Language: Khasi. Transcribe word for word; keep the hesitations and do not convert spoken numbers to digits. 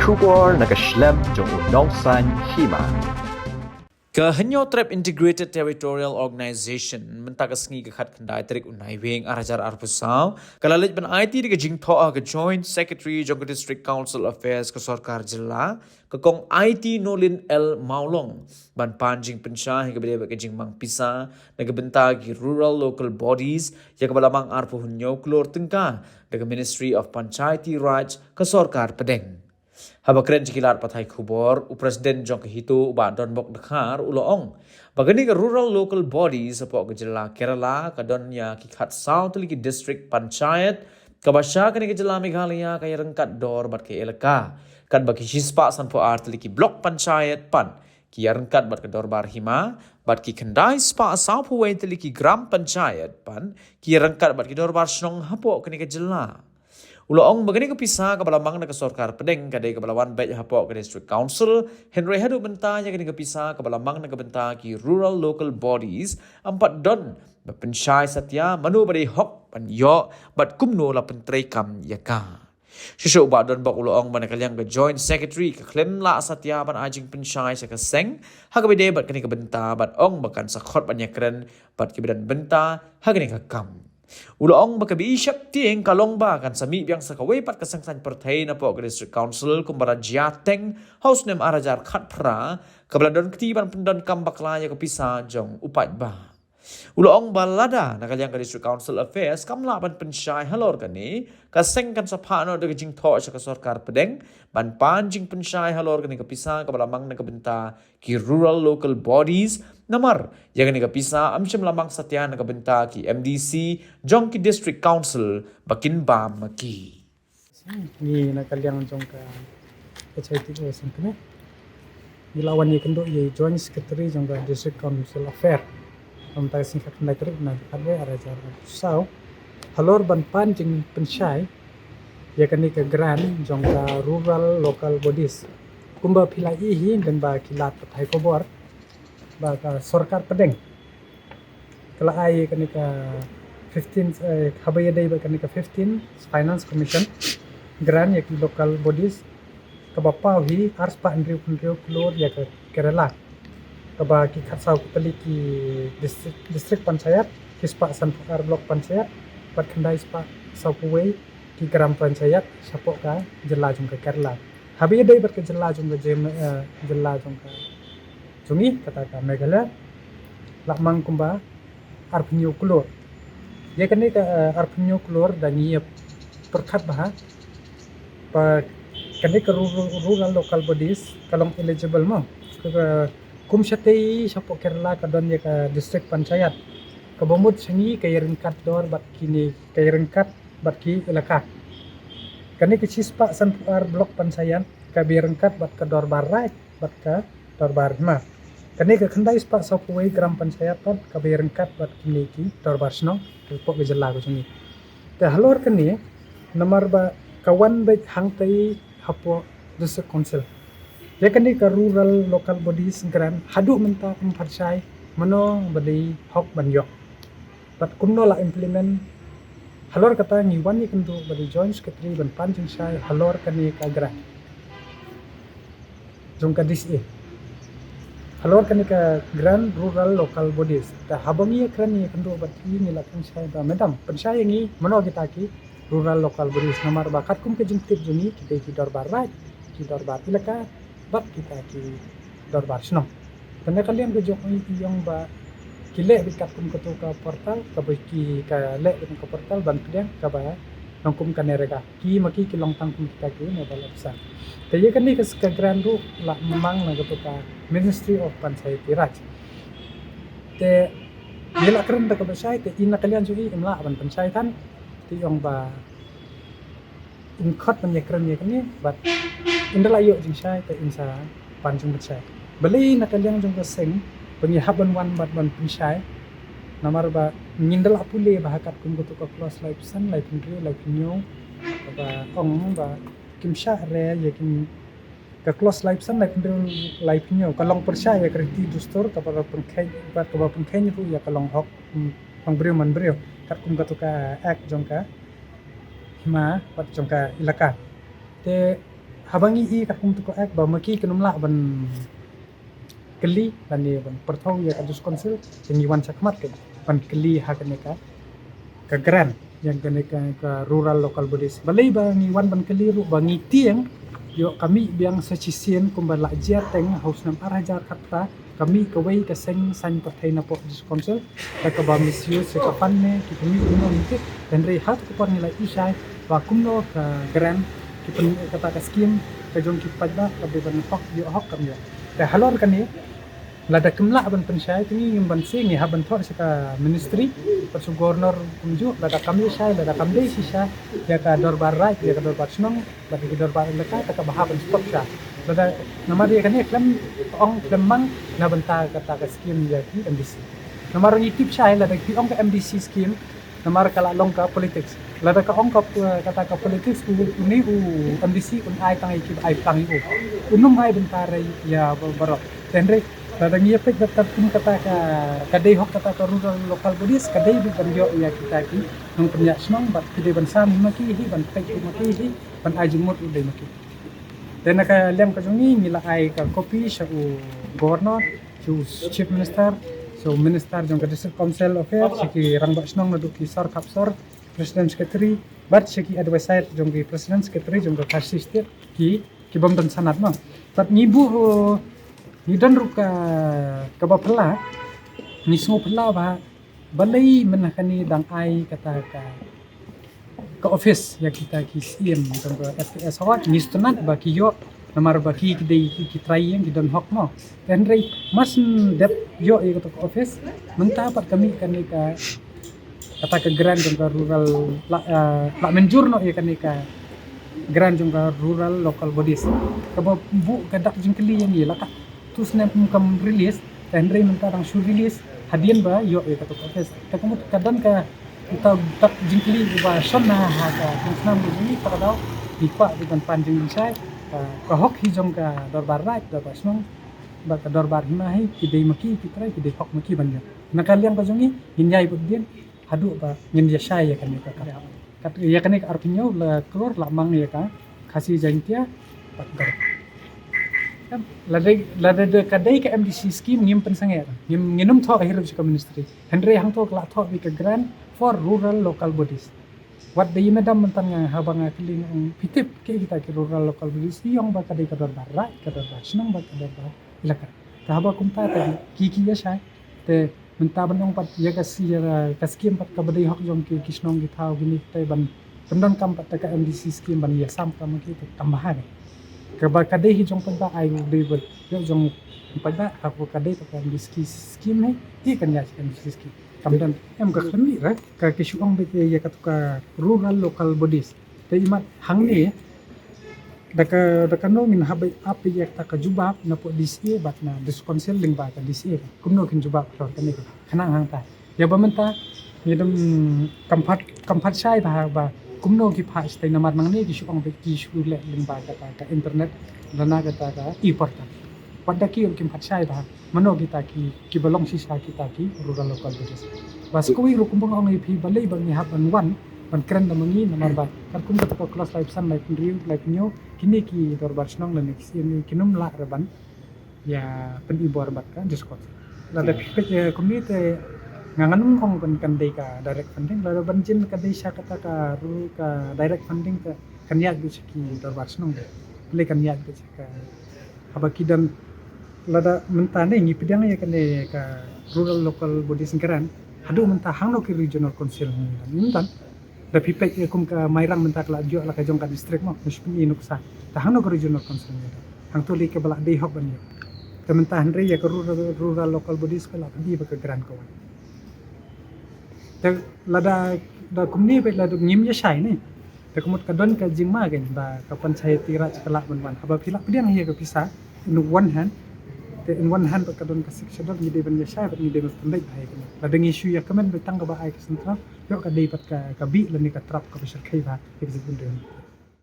Khubor na ka shlem jong u nongsaiñ hima. Ka Hynñiewtrep Integrated Territorial Organization mynta ka sngi ka khatkhyndai tarik u Naiwieng arhajar arphew saw ka la leit ban aiti da ka jingthoh ha ka Joint Secretary jong ka District Council Affairs ka sorkar jylla, ka Kong Aiti Nolin L Mawlong, ban pan jingpynshai ha kaba ïadei bad ka jingmang pisa na ka bynta ki Rural Local Bodies, ïa kaba la mang arphew hynñiew klur tyngka da ka Ministry of Panchayati Raj ka sorkar pdeng. Haba kren sha ki lad pathai khubor, u President jong ka HITO, u Bah Donbok Dkhar, u la ong ba kane ka Rural Local Bodies hapoh ka jylla Kerala ka don ïa ki khatsaw tylli ki District Panchayat, kaba sha kane ka jylla Meghalaya ka ïaryngkat dor bad ka elaka, katba ki shispah sanphew ar tylli ki Block Panchayat pat ki ïaryngkat bad ka Dorbar Hima, bad ki khyndai spah sawphew wei tylli ki Gram Panchayat pat ki ïaryngkat bad ki Dorbar Shnong hapoh kane ka jylla. U la ong ba kane ka pisa kaba la mang na ka sorkar pdeng ka dei kaba la wan beit hapoh ka District Council, hynrei haduh mynta ïa kane ka pisa kaba la mang na ka bynta ki Rural Local Bodies ym pat don ba pynshai satia mano ba dei hok ban ïoh bad kumno la pyntreikam ïa ka. Shuh shuh u Bah Donbok u la ong ba na ka liang ka Joint Secretary ka khlem lah satia ban ai jingpynshai sha ka seng ha kaba ïadei bad kane ka bynta, bad ong ba kan sa khot ban ïakren bad kiba don bynta ha kane ka kam. U la ong ba kaba i sheptieng ka long ba kan sa mih biang sa kawei pat ka seng saiñ pyrthei napoh ka District Council kumba la jia teng ha u snem arhajar khatphra, kaba la don kti ban pyndonkam bakla ïa ka pisa jong u paidbah. U la ong ba lada na ka liang ka District Council Affairs kam lah ban pynshai halor kane, ka seng kan sa phah noh da ka jingthoh sha ka sorkar pdeng ban pan jingpynshai halor kane ka pisa kaba la mang na ka bynta ki Rural Local Bodies, namar ïa kane ka pisa ym shym la mang satia na ka bynta ki MDC jong ki District Council ba kin bam ma ki. Ngi na ka liang jong ka HITO sngewkmen, ngi la wan ïakynduh ïa i Joint Secretary jong ka District Council Affairs. Mynta ka sngi khatkhyndai tarik u Naiwieng arhajar arphew saw halor ban pan jingpynshai ïa kane ka grant jong ka Rural Local Bodies. Kumba phi la i hi lyngba ki lad pathai khubor ba ka sorkar pdeng ka la ai kane ka fifteen, eh, haba ïadei bad kane ka fifteen Finance Commission grant ïa ki local bodies, kaba paw hi ar spah hynriew hynriew klur ïa ka Kerala, kaba ki khatsaw tylli ki district, district panchayat, shispah sanphew ar block panchayat, bad khyndai spah sawphew wei ki gram panchayat shapoh ka jylla jong ka Kerala. Haba ïadei bad ka jylla jong ka jem, eh, jylla jong ka jong ngi, kata ka Meghalaya, la mang kumba arphew hynñiew klur. Ïa kane ka, eh, arphew hynñiew klur da ngi ïa pyrkhat bha ba kane ka rural, rural local bodies ka long eligible mo. Ka, ka kum shatei shapoh Kerala ka don ïa ka district panchayat, kaba mut sha ngi ka ïaryngkat dor bad kine, ka ïaryngkat bad ki elaka. Kane ka shispah sanphew ar block panchayat kaba ïaryngkat bad ka Dorbar Raid bad ka Dorbar Hima. Kane ka khyndai spah sawphew wei gram panchayat pat kaba ïaryngkat bad kine ki Dorbar Shnong hapoh ka jylla ka jong ngi. Te halor kane, namar ba ka wan beit hangtei hapoh District Council, ïa kane ka Rural Local Bodies Grant haduh mynta ym pat shai mano ba dei hok ban ïoh bad kumno la implement. Halor kata ngi wan ïakynduh bad i Joint Secretary ban pan jingshai halor kane ka grant jong ka DCA, halor kane ka grant Rural Local Bodies. Te haba ngi ïakren ïakynduh bad i, ngi la kren shai ba, madam, pynshai ïa ngi mano kita ki Rural Local Bodies, namar ba katkum ka jingtip jong ngi ki dei ki Dorbar Raid, ki Dorbar Elaka bad kita ki Dorbar Shnong. Te na ka liang ka jong i, i ong ba ki leh beit katkum kato ka portal, kaba ki, ka leh beit ka portal ban pdiang kaba long kum ka NREGA. Ki ma ki ki long tang kum kita ki nodal officer. Te ïa kane ka, ka grant ruh la mang na kato ka Ministry of Panchayati Raj. Te ngi la kren da kaba shai, te i na ka liang jong i im lah ban pynshai than. Te i ong ba in khot ban ïakren ïa kane, bad in da la ïoh jingshai te in sa pan jingpynshai. Balei na ka liang jong ka seng ba ngi hap ban wan bad ban pynshai, namar ba ngin da la pule ba ha katkum kato ka clause laiphew san, laiphew hynriew, laiphew hynñiew, ba ong ba kim shah re ïa ki, ka clause laiphew san, laiphew hynriew, laiphew hynñiew ka long pyrshah ïa ka riti dustur kaba la pynkheiñ, bad kaba pynkheiñ ruh ïa ka long hok, hmm, long briew man briew katkum kato ka Act jong ka Hima bad jong ka Elaka. Te Haba ngi i katkum tu ka act ba ma ki kin ym lah ban kylli lane ban pyrthuh ïa ka District Council, te ngi wan shakhmat ka ban kylli ha kane ka, ka grant ïa kane ka, ka rural local bodies. Balei ba ngi wan ban kylli ruh ba ngi tieng ïoh ka mih biang sa shisien kumba la jia teng ha u snem ar hajar khatta, ka mih kawei ka seng saiñ pyrthei na pdeng District Council, da kaba misuse ïa ka fund ne ki pynmih kumno mynta. Hynrei ha ka por ngi la i shai ba kumno ka grant, ki pyn, kata ka scheme ka jong ki paidbah ka dei ban hok ïoh hok kam ïoh. Te halor kane, lada kim lah ban pynshai te ngi ngim ban shu, ngi hap ban thoh sha ka ministry, pat sha u governor kumjuh, lada kam ïa shai, lada kam dei shisha ïa ka dorbar raid, ïa ka dorbar shnong bad ïa ka dorbar elaka, te kaba hap ban stop sha. Lada namar ïa kane khlem ong khlem mang na bynta kata ka scheme ïa ki M D C. Namar ngi tip shai lada ki ong ka M D C scheme, namar ka la long ka politics. Lada ka ong ka, eh, kata ka politics, u, u ni u M D C un ai tang ïa ki ba ai plang ïa u. Un ym ai bynta re ïa ba-, baroh. Te hynrei lada ngi ïa peit da katkum kata ka, ka dei hok kata ka rural local bodies, ka dei beit ban ïoh ïa kita ki nongpynïaid shnong bad ki dei ban sam ma ki hi, ban peit ma ki hi, ban ai jingmut ruh dei ma ki. Te na ka liang ka jong ngi, ngi la ai ka copy sha u governor, sha u chief minister, sha u minister jong ka District Council Affairs, sha ki rangbah shnong naduh ki sor khap sor, president secretary, bad sha ki advisor jong ki president secretary jong ka Khasi State, ki, ki bym don sanad noh. Bad ngi buh, uh, ngi don ruh ka, kaba phylla, ngi sngew phylla ba balei mynta kane dang ai kata ka, ka office ïa kita ki siem jong ka F K S Award, ngi sngewtynnat ba ki ïoh namar ba ki, ki dei ki, ki trai ïing, ki don hok mo. Te hynrei mar shen dep ïoh ïa kata ka office, mynta pat ka mih kane ka, kata ka grant jong ka rural la, eh, la mynjur noh ïa kane ka grant jong ka rural local bodies. Kaba buh ka dak jingkylli ïa ngi la ka tu snem kum kam release, te hynrei mynta dang shu release hadien ba ïoh ïa kata ka office. Te ka mut ka don ka, uta u dak jingkylli uba shon na ha ka kong snam ka jong ngi, ta ka daw ngi kwah ban pan jingshai, ka, ka hok hi jong ka dorbar raid, dorbar shnong bad ka dorbar hima hi, ki dei ma ki, ki trai, ki dei hok ma ki ban ïoh. Na ka liang ka jong ngi, ngin ïai bud dien haduh ba ngin ïa shai ïa kane ka, ka, ka, ïa kane ka arphew hynñiew la klur la mang ïa ka Khasi Jaiñtia bad Garo. Lada, lada ka dei ka M D C scheme ngim pynsangeh, ngim, ngin ym thoh hi ruh sha ka ministry. Hynrei hangto ka la thoh beit ka grant for rural local bodies. Wat da i madam mynta nga haba nga kylli nga ong phi tip kiei kita ki rural local bodies, i ong ba ka dei ka dorbar raid, ka dorbar shnong bad ka dorbar elaka. Te haba kumta te ki, ki ïa shai. Te mynta ban ong pat ïa ka si, ïa ka skim pat kaba dei hok jong ki, ki shnong ki thaw kine te ban pyndonkam pat da ka M D C skim ban ïa sam kam ki te kam bha ne. Kaba ka dei hi jong paidbah ai u dei bad ïa jong paidbah ha ka dei pat ka M D C skim hi, hi kan ïa M D C skim. Kam don em ka khlem mih re ka ki shu ong beit ïa katu ka rural local bodies. Te imat hangne da ka, da kano ngin hap ap ïa kata ka jubab na pdeng D C A bad na District Council lyngba ka D C A. Kumno kin jubab halor kane ka khnang hangta. Ïa ba mynta ngi dang kam pat, kam pat shai ba, ba kumno ki phah shatei namar nangne ki shu ong beit ki shu leh lyngba kata ka internet lane kata ka e-portal. Wat da ki ruh kim pat shai ba mano kita ki, kiba long shisha kita ki rural local bodies. Bad sa kawei ruh kumba nga ong ïa phi balei ba ngi hap ban wan ban kren da ma ngi namar ba katkum kata ka clause laiphew san, laiphew hynriew, laiphew hynñiew kine ki dorbar shnong lane ki siem kin ym lah re ban ïa pynibor bad ka District Council. Lada phi peit ïa kumne te nga ngan ym ong ban kan dei ka direct funding, lada ban jin ka dei sha kata ka ru-, ka direct funding te kan ïaid beit sha ki dorbar shnong de. Balei kan ïaid beit sha ka, haba ki don, lada mynta ne ngi pdiang ïa kane ka rural local bodies grant, haduh mynta hangno ki regional council ngi don, ngi don. Da phi peit ïa kum ka Mairang mynta ka la ïoh la ka jong ka district mo, ngi shu pyni nuksa. Te hangno ka regional council ngi don, hangto lei kaba la dei hok ban ïoh. Te mynta hynrei ïa ka rural, rural local bodies ka la pyni ba ka grant ka wan. Te lada, da kumne beit lada ngim ïa shai ne. Te ka mut ka don ka jingma kein ba ka Panchayati Raj ka lah ban wan. Haba phi lah pdiang ïa ka pisa in one hand, te in one hand bad ka don ka Sixth Schedule, ngi dei ban ïa shai bad ngi dei ban pynbeit bha ïa kane. Lada ngi shu ïa kmen beit tang kaba ai ka central, ïoh ka dei bad ka, ka bih lane ka trap kaba shyrkhei bha ïa ka jaitbynriew.